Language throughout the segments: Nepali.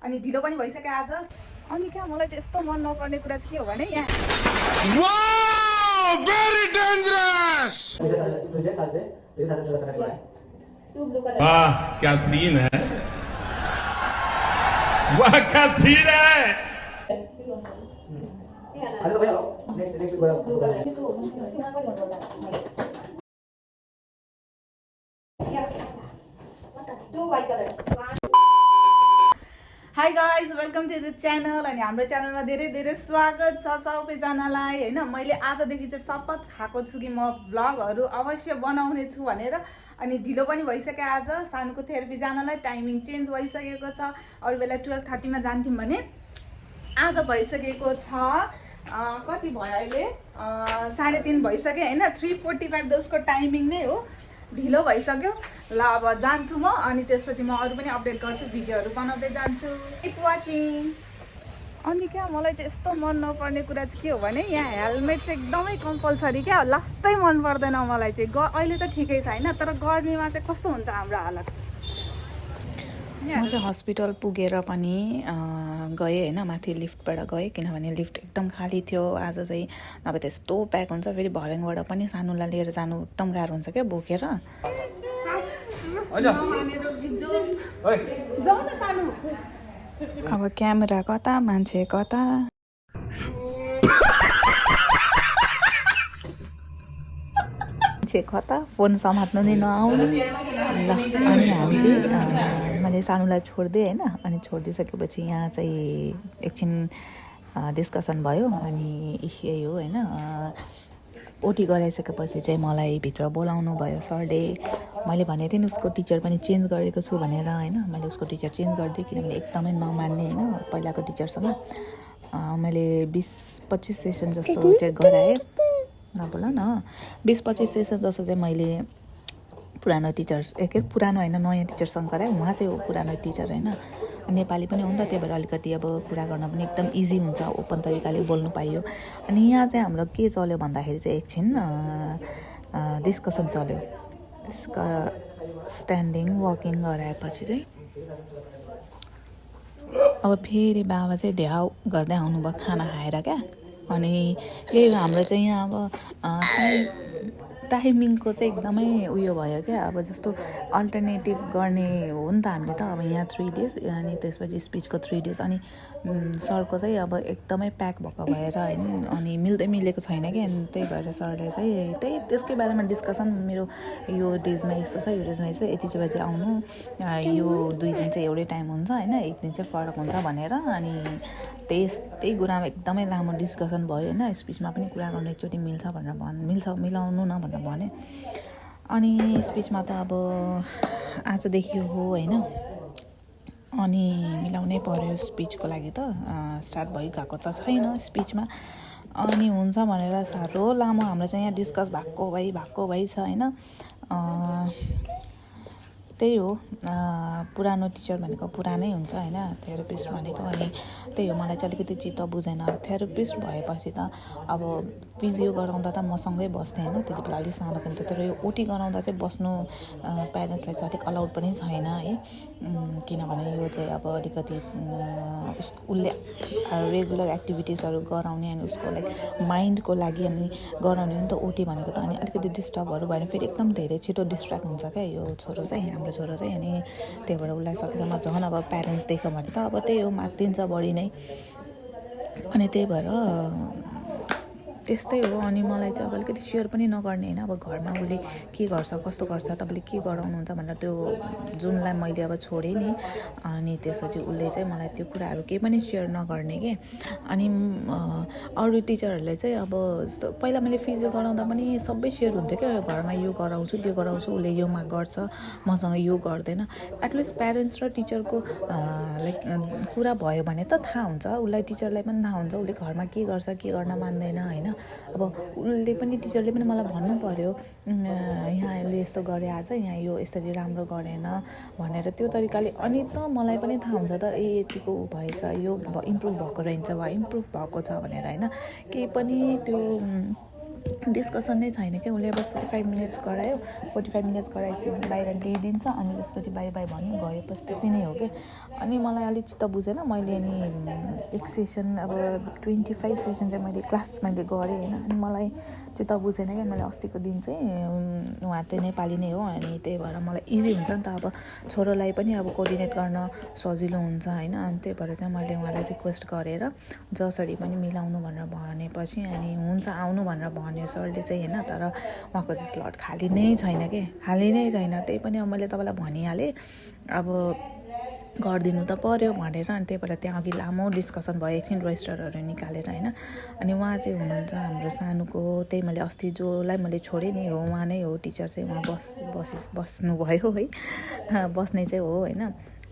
अनि ढिलो पनि भइसक्यो आज। अनि क्या मलाई चाहिँ यस्तो मन नपर्ने कुरा चाहिँ के हो भने यहाँ very dangerous वाह क्या सीन है वाह क्या सीन है hi guys welcome to the channel. अनि हाम्रो च्यानलमा धेरै धेरै स्वागत छ सबैजनालाई होइन। मैले आजदेखि चाहिँ शपथ खाएको छु कि म भ्लगहरू अवश्य बनाउने छु भनेर। अनि ढिलो पनि भइसक्यो आज सानुको थेरापी जानलाई, टाइमिङ चेन्ज भइसकेको छ। अरू बेला 12:30 जान्थ्यौँ भने आज भइसकेको छ कति भयो अहिले 3:30 भइसक्यो होइन। 3:45 त उसको टाइमिङ नै हो, ढिलो भइसक्यो। ल अब जान्छु म, अनि त्यसपछि म अरू पनि अपडेट गर्छु, भिडियोहरू बनाउँदै जान्छु। Keep watching. अनि क्या मलाई चाहिँ यस्तो मन नपर्ने कुरा चाहिँ के हो भने यहाँ हेलमेट चाहिँ एकदमै कम्पलसरी क्या। लास्टै मन पर्दैन मलाई चाहिँ। अहिले त ठिकै छ होइन, तर गर्मीमा चाहिँ कस्तो हुन्छ हाम्रो हालत। म चाहिँ हस्पिटल पुगेर पनि गएँ होइन, माथि लिफ्टबाट गएँ किनभने लिफ्ट एकदम खाली थियो आज चाहिँ। नभए त यस्तो प्याक हुन्छ, फेरि भर्याङबाट पनि सानुलाई लिएर जानु एकदम गाह्रो हुन्छ क्या बोकेर। अब क्यामेरा कता मान्छे कता। मान्छे कता फोन समात्नु नै नआउने। ल अनि हामी चाहिँ मैले सानुलाई छोडिदिएँ होइन। अनि छोडिदिइसकेपछि यहाँ चाहिँ एकछिन डिस्कसन भयो। अनि यही हो होइन। ओटी गराइसकेपछि चाहिँ मलाई भित्र बोलाउनु भयो सरले। मैले भनेको थिएँ नि उसको टिचर पनि चेन्ज गरेको छु भनेर होइन। मैले उसको टिचर चेन्ज गरिदिएँ किनभने एकदमै नमान्ने होइन पहिलाको टिचरसँग। मैले 20-25 सेसन जस्तो चाहिँ गराएँ। नबोल न, 20-25 सेसन जस्तो चाहिँ मैले पुरानो टिचर पुरानो होइन नयाँ टिचरसँग गराएँ। उहाँ चाहिँ हो पुरानो टिचर होइन, नेपाली पनि हो नि त, त्यही भएर अलिकति अब कुरा गर्न पनि एकदम इजी हुन्छ, ओपन तरिकाले बोल्नु पाइयो। अनि यहाँ चाहिँ हाम्रो के चल्यो भन्दाखेरि चाहिँ एकछिन डिस्कसन चल्यो। स्ट्यान्डिङ वकिङ गराएपछि चाहिँ अब फेरि बाबा चाहिँ ढ्याउ गर्दै आउनुभयो खाना खाएर क्या। अनि यही हो हाम्रो चाहिँ यहाँ अब टाइमिङको चाहिँ एकदमै उयो भयो क्या। अब जस्तो अल्टरनेटिभ गर्ने हो नि त हामीले त। अब यहाँ 3 डेज अनि त्यसपछि स्पिचको 3 डेज। अनि सरको चाहिँ अब एकदमै प्याक भएको भएर होइन, अनि मिलेको छैन कि। अनि त्यही भएर सरले चाहिँ त्यसकै बारेमा डिस्कसन, मेरो यो डेजमा यस्तो छ, यो डेजमा चाहिँ यति चाहिँ बजी आउनु, यो 2 दिन चाहिँ एउटै टाइम हुन्छ होइन, 1 दिन चाहिँ फरक हुन्छ भनेर। अनि त्यही कुरामा एकदमै लामो डिस्कसन भयो होइन। स्पिचमा पनि कुरा गर्नु एकचोटि मिल्छ भनेर मिलाउनु न भनेर भने। अनि स्पिचमा त अब आजदेखि हो होइन, अनि मिलाउनै पर्यो स्पिचको लागि त। स्टार्ट भइगएको त छैन स्पिचमा, अनि हुन्छ भनेर साह्रो लामो हाम्रो चाहिँ यहाँ डिस्कस भएको भइ छ होइन। त्यही हो, पुरानो टिचर भनेको पुरानै हुन्छ होइन, थेरापिस्ट भनेको। अनि त्यही हो, मलाई चाहिँ अलिकति चित्त बुझेन। थेरापिस्ट भएपछि त अब फिजियो गराउँदा त मसँगै बस्थेँ होइन, त्यति बेला अलिक सानो पनि थियो। तर यो ओटी गराउँदा चाहिँ बस्नु प्यारेन्ट्सलाई चाहिँ अलिक अलाउड पनि छैन है, किनभने यो चाहिँ अब अलिकति उसले रेगुलर एक्टिभिटिजहरू गराउने अनि उसको लाइक माइन्डको लागि अनि गराउने हो नि त ओटी भनेको त। अनि अलिकति डिस्टर्बहरू भयो भने फेरि एकदम धेरै छिटो डिस्ट्र्याक्ट हुन्छ क्या यो छोरो चाहिँ, हाम्रो छोरो चाहिँ। अनि त्यही भएर उसलाई सकेसम्म झन् अब प्यारेन्ट्स देख्यो भने त अब त्यही हो, मात्तिन्छ बढी नै। अनि त्यही भएर त्यस्तै हो। अनि मलाई चाहिँ अब अलिकति सेयर पनि नगर्ने होइन, अब घरमा उसले के गर्छ कस्तो गर्छ, तपाईँले के गराउनुहुन्छ भनेर त्यो जुनलाई मैले अब छोडेँ नि। अनि त्यसपछि उसले चाहिँ मलाई त्यो कुराहरू केही पनि सेयर नगर्ने के। अनि अरू टिचरहरूले चाहिँ अब पहिला मैले फिजियो गराउँदा पनि सबै सेयर हुन्थ्यो क्या, घरमा यो गराउँछु त्यो गराउँछु, उसले योमा गर्छ मसँग यो गर्दैन। एटलिस्ट प्यारेन्ट्स र टिचरको लाइक कुरा भयो भने त थाहा हुन्छ उसलाई, टिचरलाई पनि थाहा हुन्छ उसले घरमा के गर्छ के गर्न मान्दैन होइन। अब उसले पनि टिचरले पनि मलाई भन्नु पर्यो यहाँ यसले यस्तो गरे आज, यहाँ यो यसरी राम्रो गरेन भनेर त्यो तरिकाले। अनि त मलाई पनि थाहा हुन्छ त यतिको भएछ, यो इम्प्रुभ भएको रहेछ वा इम्प्रुभ भएको छ भनेर होइन। केही पनि त्यो डिस्कसन नै छैन क्या उसले अब 45 मिनट्स गरायो 45 मिनट्स गराएपछि बाहिर ल्याइदिन्छ अनि त्यसपछि बाई बाई भन्यो गएपछि त्यति नै हो क्या अनि मलाई अलिक चित्त बुझेन मैले अनि एक सेसन अब 25 सेसन चाहिँ मैले क्लास मैले गरेँ होइन अनि मलाई चित्त बुझेन क्या मैले अस्तिको दिन चाहिँ उहाँहरू चाहिँ नेपाली नै हो अनि त्यही भएर मलाई इजी हुन्छ नि त अब छोरोलाई पनि अब कोअर्डिनेट गर्न सजिलो हुन्छ होइन अनि त्यही भएर चाहिँ मैले उहाँलाई रिक्वेस्ट गरेर जसरी पनि मिलाउनु भनेर भनेपछि अनि हुन्छ आउनु भनेर भन्यो सरले चाहिँ होइन तर उहाँको चाहिँ स्लट खाली नै छैन कि खाली नै छैन त्यही पनि अब मैले तपाईँलाई भनिहालेँ अब गरिदिनु त पर्यो भनेर अनि त्यही भएर त्यहाँ अघि लामो डिस्कसन भयो एकछिन रेजिस्टरहरू निकालेर होइन अनि उहाँ चाहिँ हुनुहुन्छ हाम्रो सानोको त्यही मैले अस्ति जसलाई मैले छोडेँ नि हो उहाँ नै हो टिचर चाहिँ उहाँ बस्नुभयो है बस्ने चाहिँ हो होइन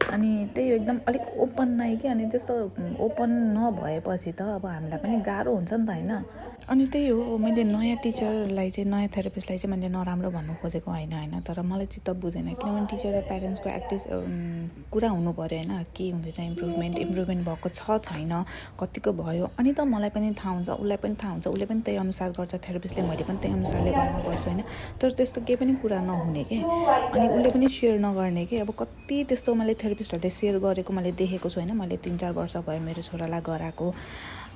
अनि त्यही हो एकदम अलिक ओपन नै कि अनि त्यस्तो ओपन नभएपछि त अब हामीलाई पनि गाह्रो हुन्छ नि त होइन अनि त्यही हो मैले नयाँ टिचरलाई चाहिँ नयाँ थेरापिस्टलाई चाहिँ मैले नराम्रो भन्नु खोजेको होइन तर मलाई चित्त बुझेन किनभने टिचर र प्यारेन्ट्सको एटलिस्ट कुरा हुनु पऱ्यो होइन के हुँदैछ इम्प्रुभमेन्ट भएको छैन कतिको भयो अनि त मलाई पनि थाहा हुन्छ उसलाई पनि थाहा हुन्छ उसले पनि त्यही अनुसार गर्छ थेरापिस्टले मैले पनि त्यही अनुसारले गर्न गर्छु होइन तर त्यस्तो केही पनि कुरा नहुने के अनि उसले पनि सेयर नगर्ने के अब कति त्यस्तो मैले थेरापिस्टहरूले सेयर गरेको मैले देखेको छु होइन मैले 3-4 वर्ष भयो मेरो छोरालाई गराएको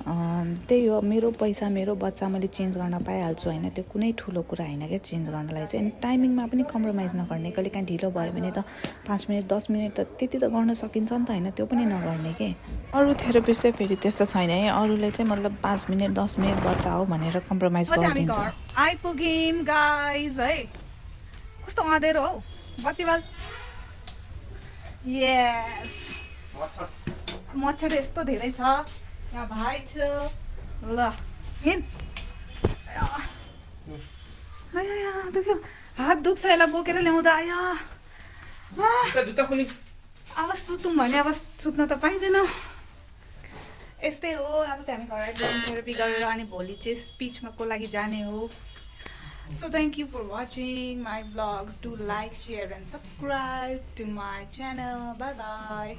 त्यही हो मेरो पैसा मेरो बच्चा मैले चेन्ज गर्न पाइहाल्छु होइन त्यो कुनै ठुलो कुरा होइन क्या चेन्ज गर्नलाई चाहिँ अनि टाइमिङमा पनि कम्प्रोमाइज नगर्ने कहिले काहीँ ढिलो भयो भने त 5 मिनट 10 मिनट त त्यति त गर्न सकिन्छ नि त होइन त्यो पनि नगर्ने के अरू थेरापिस्ट चाहिँ फेरि त्यस्तो छैन है अरूले चाहिँ मतलब 5 मिनट 10 मिनट बच्चा हो भनेर कम्प्रोमाइज गरिदिन्छ आइपुग्यौँ गाइज है कस्तो अँधेरो हौ बत्तीवाल यस मच्छर यस्तो धेरै छ यहाँ भाइ छ ल हिँड दुख्यो हात दुख्छ यसलाई बोकेर ल्याउँदा आयो अब सुतौँ भने अब सुत्न त पाइँदैन यस्तै हो अब चाहिँ हामी घर थेरापी गरेर अनि भोलि चाहिँ स्पिचमा को लागि जाने हो So thank you for watching my vlogs. Do like, share and subscribe to my channel. Bye bye.